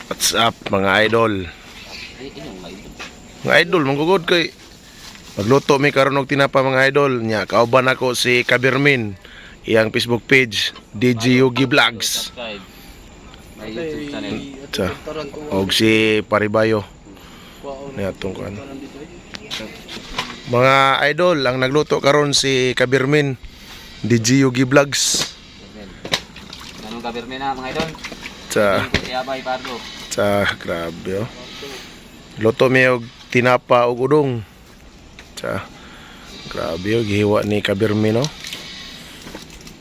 What's up, mga idol? Mga idol, manggugod kay magluto mi karon og tinapa, mga idol. Nya kauban ako si Kabirmin, iyang Facebook page DJ Yogi Vlogs. Subscribe. May YouTube channel. Sa og si Paribayo. Nya atong kuan. Mga idol, ang nagluto karon si Kabirmin, DJ Yogi Vlogs. Anong kabirme na, mga idol? Sa Si Abay Pardo. Sa grabe oh. Luto mi og tinapa og udong. Sa grabe oh, gihiwa ni Kabirmin oh.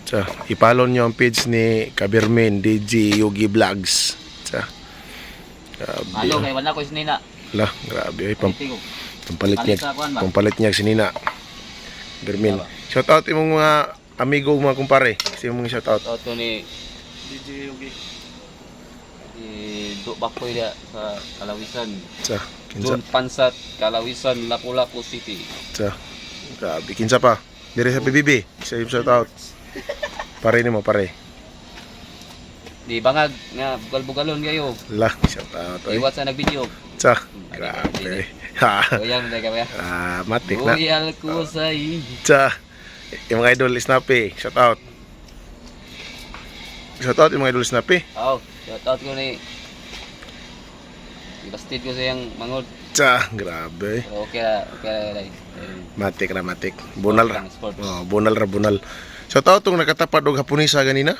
Sa ipollow niyo ang page ni Kabirmin DJ Yogi Vlogs. Sa grabe. Malo Oh. kay wala ko sinina. La, grabe oy, Tigo. pampalit niya. Palit sa kuan ba? Pampalit niya si Nina. Birmin. Shout out imong mga amigo, mga kumpare. Si imong shout out. Shout ko ni DJ Yogi. Si Do Bakoy da sa Kalawisan. Sa kinsa Don Pansat, Kalawisan, Lapu-Lapu City. sa grabe, kinsa pa? Dire sa PBB. Sa imong shout out. Pare nimo, pare. Di bangag nga bugal-bugalon kayo. La, shout out oy. Iwat sa nagvideo. Sa grabe. Ha. Goyang na kaya. Ah, matik na. Loyal ko sa iyo. Sa yung mga idol Snappy, shout out. Shout out yung mga idol Snappy. Oh, shout out ko ni Ibastid ko sa iyang mangod. Sa grabe. Pero okay ra, okay ra dai. Matik ra matik. Bunal ra. Sports. Oh, bunal ra bunal. Shout out tong nakatapad og Haponisa ganina.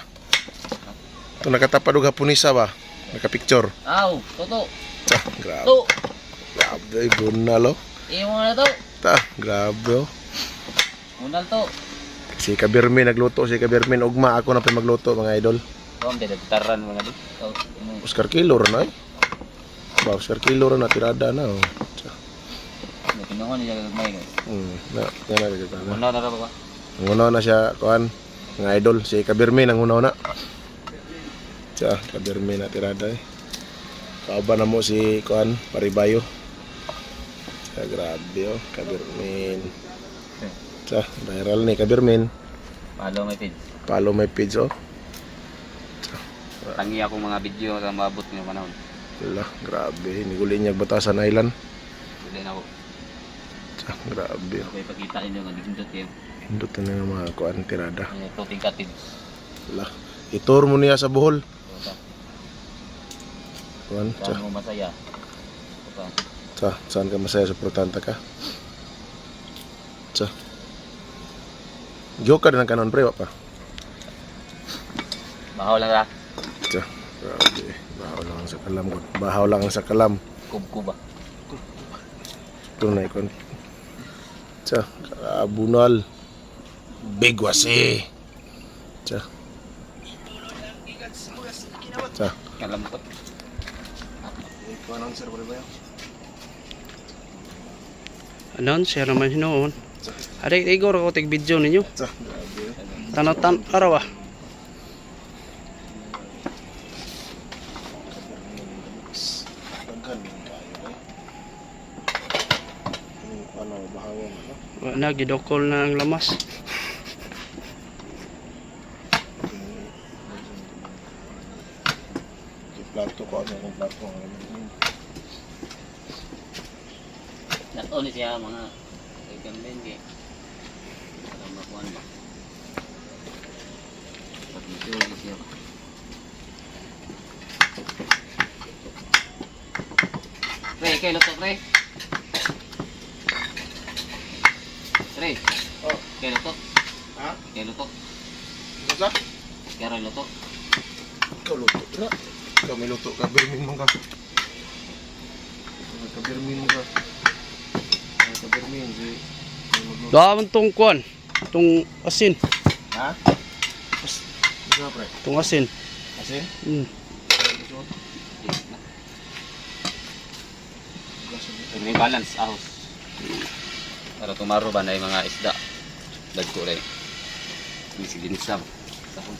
Tong nakatapad og Haponisa ba? Naka-picture. Aw, toto. Sa grabe. To. Grabe bunal oh. Imo na to. Ta, grabe oh. Unal to. Si Kabirmin nagluto, si Kabirmin ugma ako na pa magluto, mga idol. Kom de taran mga di. Oh, imo. Oscar Kilo ra na eh. Ba, Oscar Kilo ra na tirada na oh. Sa, Kinuha niya gagmay kay. Na, na na na. Na. Unaw na ra ba? Ang na siya kuan, mga idol, si Kabirmin ang unaw na. Sa Kabirmin na tirada eh. Kauban na mo si kuan Paribayo. Sa grabe oh, Kabirmin. Sa viral ni Kabirmin. Follow my page. Follow my page oh. Tangi akong mga video sa maabot nga panahon. Wala, grabe. Niguli niya Batasan Island. Dili na ako. Sa grabe oh. Okay, pakita ninyo nga gindot kayo. Hindot na ng mga kuan tirada. Ang floating cottage. Wala. Itur mo niya sa Bohol. Kuan, sa, Saan mo masaya? Ito. sa, saan ka masaya, suportanta ka? Sa. Giho ka din ang kanon pre, wa pa. Bahaw lang ra. Sa, grabe. Bahaw lang ang sa kalam. Bahaw lang ang sa kalam. Kubkuba. Ito na ikon. Sa, kabunal. Bigwasi. Sa. Sa. Kalampot. Anon, share naman hinuon. Aray, igor ako tig video ninyo. Sa, grabe. Tanatan araw ah. Daghan din kayo eh. Ano, bahawan ano? Wa na gidokol na ang lamas. Okay, plato ko ano kung plato ang ano. Nato ni siya mga kay kay. Para makuan ba. Pag-video ni siya. Pre, kay luto pre. Pre. Oh. Kay luto. Ha? Kay luto. Ano? Kay ra luto. Ikaw luto na. Ikaw may luto ka, Birmin mo ka. Ka Birmin mo ka. Ka Birmin si may magluto. Daman tong kuan, tong asin, Ha? Gusto pre? tong asin. Asin? May balance ahos. Para tumaro ba na yung mga isda. Dagko rin. May siginsa ba? Sahon.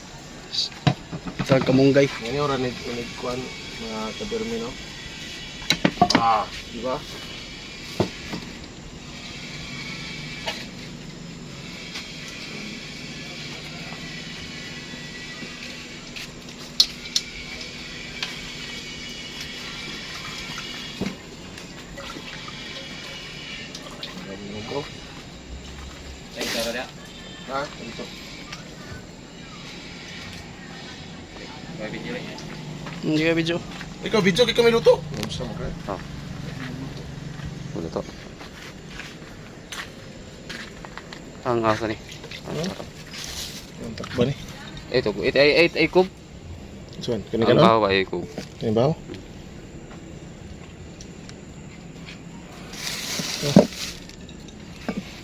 Sa kamunggay. Ngani ora ni kuan mga kabirmi no. Ah, di ba? Ay, tara na. Ha? Ito. May video rin. Hindi ka video. Ikaw video kay kami luto. Unsa mo kay? Ulo to. Ang asa ni. Ang takba ni. Ito, ito ay ay ay kub. Suan, kani Ang ka no? baho ba ay kub. Kani baho?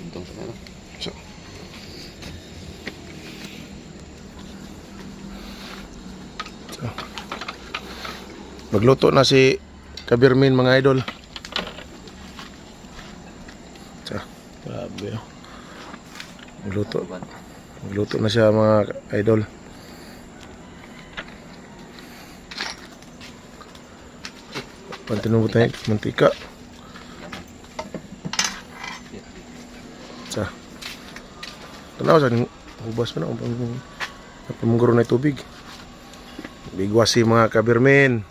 Itong sa ano. So. So. Magluto na si Kabirmin, mga idol. So, grabe oh. Magluto. Magluto na siya, mga idol. Pantinong tayo, mantika. Sa. Tanaw sa hubas mo na pamuguro na tubig. Bigwasi, mga kabirmin.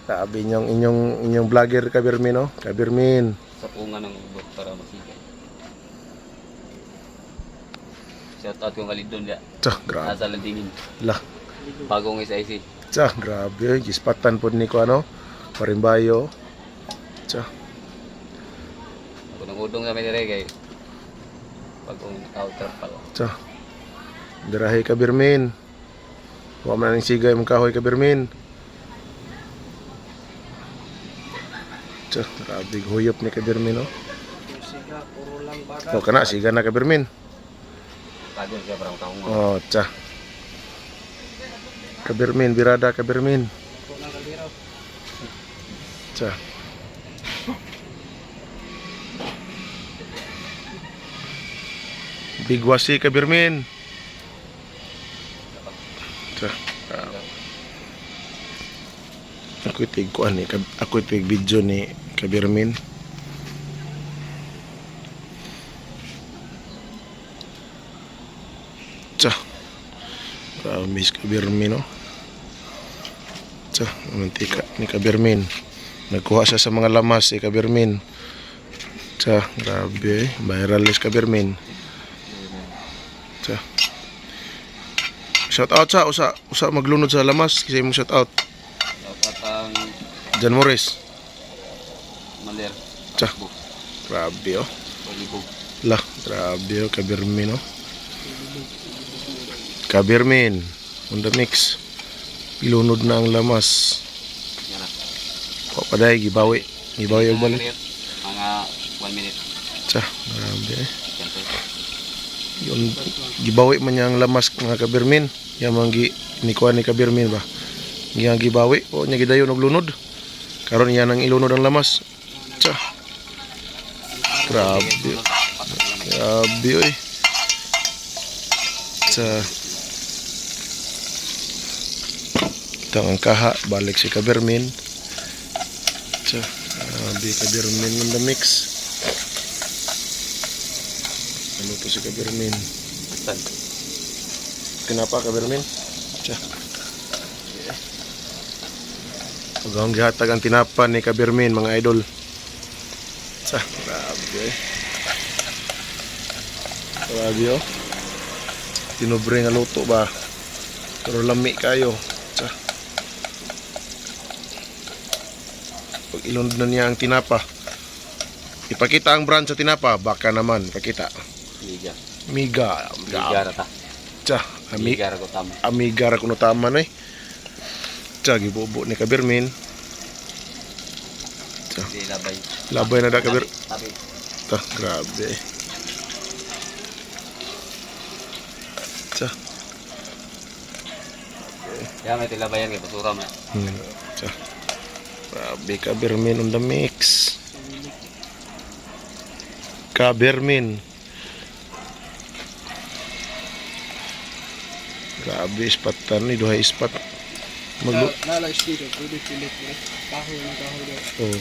Sabi niyong inyong inyong vlogger kabirmin, no? Kabirmin. Sa punga ng ubot para masigay. Shout out kong kalidon dia. Tsa, grabe. Nasa landingin. Lah. Bagong SIC. Tsa, grabe. Oy. Gispatan pod ni ko ano. Parimbayo. Tsa, Ako nang udong sa dire kay bagong outer pala. Tsa. Dirahe, kabirmin. Wa man ning sigay mong kahoy, kabirmin. Tsa, grabe huyop ni kabirmin, no? Siga, puro lang baga. O kana siga na, kabirmin. Bago siya parang taong. Oh, tsa. Kabirmin, birada kabirmin. Puro lang kaldero. Tsa. Bigwasi, kabirmin. Tsa. Ako tig kuan ni, ako tig video ni Kabirmin. Tsa. Promise Kabirmin, no? Tsa, mantika ni Kabirmin. Nagkuha siya sa mga lamas si Kabirmin. Tsa, grabe eh. Viral is Kabirmin. Tsa. Shout out sa usa usa maglunod sa lamas kasi imong shout out. Shout out ang Jan Morris. Maler. Tsa. Grabe oh. Palibog. Lah, grabe oh, Kabirmin oh. Kabirmin on the mix. Ilunod na ang lamas. Yan na. Wa pa day gibawi. Gibawi og balik. Mga 1 minute. Tsa, grabe eh. Siyempre. Yun, gibawi man niya ang lamas, mga kabirmin. Yang mang gi nikuha ni Kabirmin ba. Giyang gibawi o niya gidayon og lunod. Karon iya nang ilunod ang lamas. Tsa. Grabe. Grabe oy. Tsa. Ito ang kaha, balik si Kabirmin. Tsa, grabe Kabirmin on the mix. Ano to si Kabirmin? Basta. Tinapa, Kabirmin. Tsa. Pag akong gihatag ang tinapa ni Kabirmin, mga idol. Tsa, grabe eh. Grabe oh. Tinobre nga luto ba? Pero lami kayo. Tsa. Pag ilunod na niya ang tinapa. Ipakita ang brand sa tinapa. Baka naman, ipakita. Liga. Miga. Liga rata. Tsa, ami Liga ra ko tama. Amiga ra kuno tama na eh. Tsa, gibubo ni Kabirmin. Di labay. Labay na da Kabir. Tabi. Ta, grabe eh. Tsa. Ya may tilabayan kay basura man. Tsa. Grabe, Kabirmin on the mix. Kabirmin. Grabe, ispatan ni duha ispat. Maglu Lala dito, pwede pilit eh. Kahoy ng kahoy daw. Oh.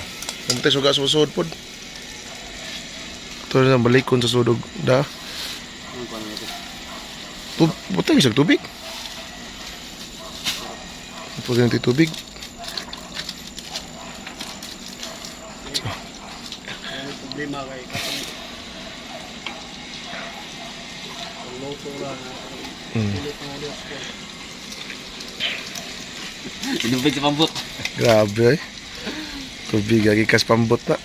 Mamatay suga sa sud pod. Ito na balikon sa sudog da. Ano pa na ito? Butang isang tubig. Butang yung tubig. May problema kay katong ang loto lang. Pilit mo ulit. Inubig sa pambot. Grabe eh. Tubig agi kas pambot na.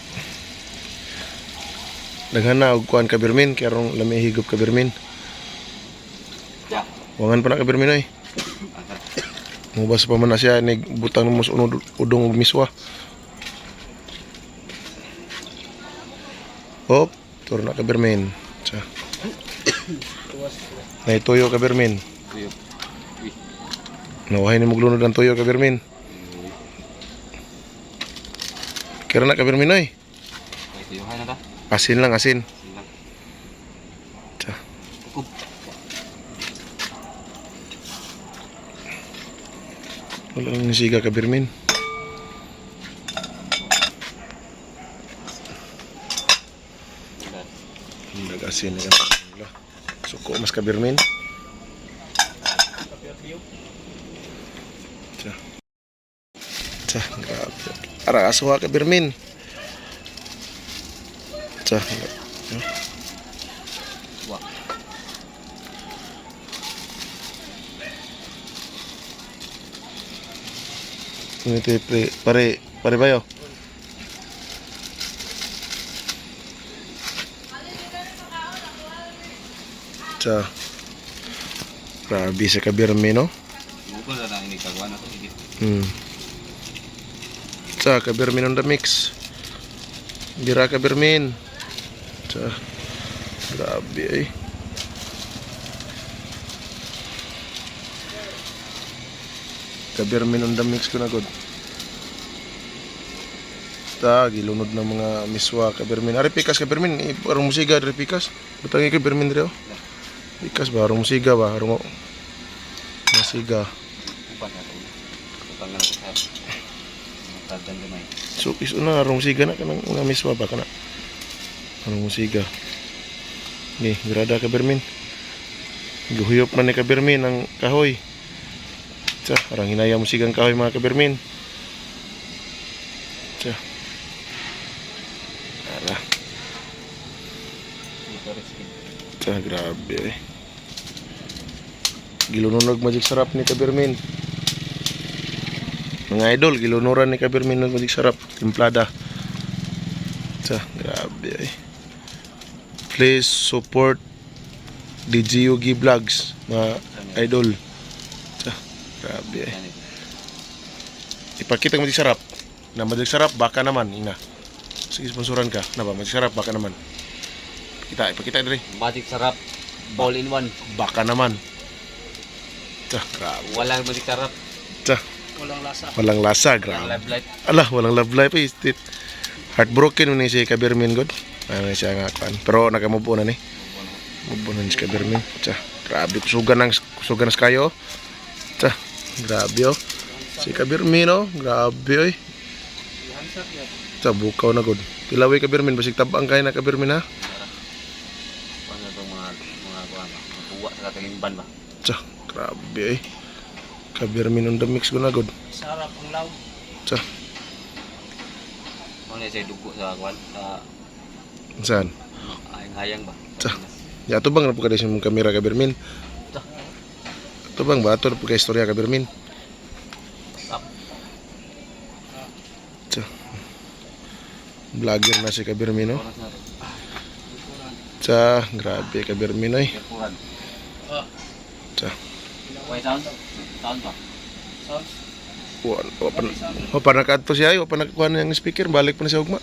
Daghan na og kuan ka Birmin kay arong lami higop ka Birmin. Ya. Wangan pa na ka Birmin oy. Mubas pa man na siya ni butang mo sa unod udong og miswa. Hop, turo na ka Birmin. Sa. Naituyo ka Birmin. Tuyo. Uy. Nawahay ni muglunod ang tuyo ka Birmin. Kira na ka Birmin oy. Okay, tuyuhan na ta. Asin lang, asin. Sige lang. Tsa. Tukog. Wala nang siga ka Birmin. Nag-asin na ka. Suko mas ka Birmin. Tsa. Tsa, grabe. Ara, asuha ka Birmin. Tsa. Wa. Ito pre, pare, pare bayo. Tsa. Grabe sa kabirme, no? Mukha na lang ini kagwa na to. Sige. Tsa, kabirmin on the mix. Bira kabirmin. Tsa. Grabe eh. Kabirmin on the mix ko na god. Ta, gilunod ng mga miswa kabirmin. Ari pikas kabirmin, arong musiga ari pikas. Butang kabirmin dire oh. Pikas ba arong musiga ba arong musiga. Upat na to. Utang na to sa. Tagdan gamay. So iso na arong musiga na kanang mga miswa ba kana. Arong musiga. Ni grada kabirmin. Guhuyop na ni kabirmin ang kahoy. Tsa, arang hinaya musigang kahoy mga kabirmin. Tsa. Ara. Dito risky. Tsa, grabe eh. Gilununog magic sarap ni Kabirmin. Mga idol, gilunuran ni Kabirmin ng magic sarap. Timplada. Tsa, grabe eh. Please support the GUG Vlogs, mga idol. Tsa, grabe eh. Yan eh. Ipakita magic sarap. Na magic sarap, baka naman, ina. Sige, sponsoran ka. Na ba, magic sarap, baka naman. Ipakita, ipakita dire. Magic sarap. All in one. Baka naman. Tsa, grabe. Walang magic sarap. Tsa, Walang lasa. walang lasa, Walang grabe. life life. Ala, walang love life eh. Heartbroken mo ni si Kabirmin god. Ano siya nga kuan. Pero nakamubo na ni. Mubo na ni si Kabirmin. Tsa, grabe kusugan ng kayo. Tsa, grabe oh. Si Kabirmin oh, grabe oy. Hansak yan. Tsa, bukaw na god. Tilaway Kabirmin, basig tabang kay na Kabirmin ha. Ano itong mga kuwan ba? Mga buwa sa katagimban ba? Tsa, grabe oy. Kabirmin on the mix ko na god. Sarap ang law. Tsa, Ano na siya dugo sa kuwan? Sa saan? hayang-hayang ba? Tsa. Ya, ato bang napo sa mong kamera Kabirmin? Tsa. Ato bang ba ato napo kay istorya Kabirmin? Tap. Tsa. Vlogger na si Kabirmin, no? Oras na to. Tsa, grabe Kabirmin, oy. Kapuran. Ah, Tsa. Okay, sound? Sound ba? sounds. Wa wa pa wa pa nakaadto siya, ay, wa pa nakakuha na yung speaker, balik pa na siya ugma.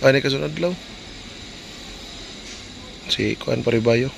Ani kasunod adlaw. Si Kuan Paribayo.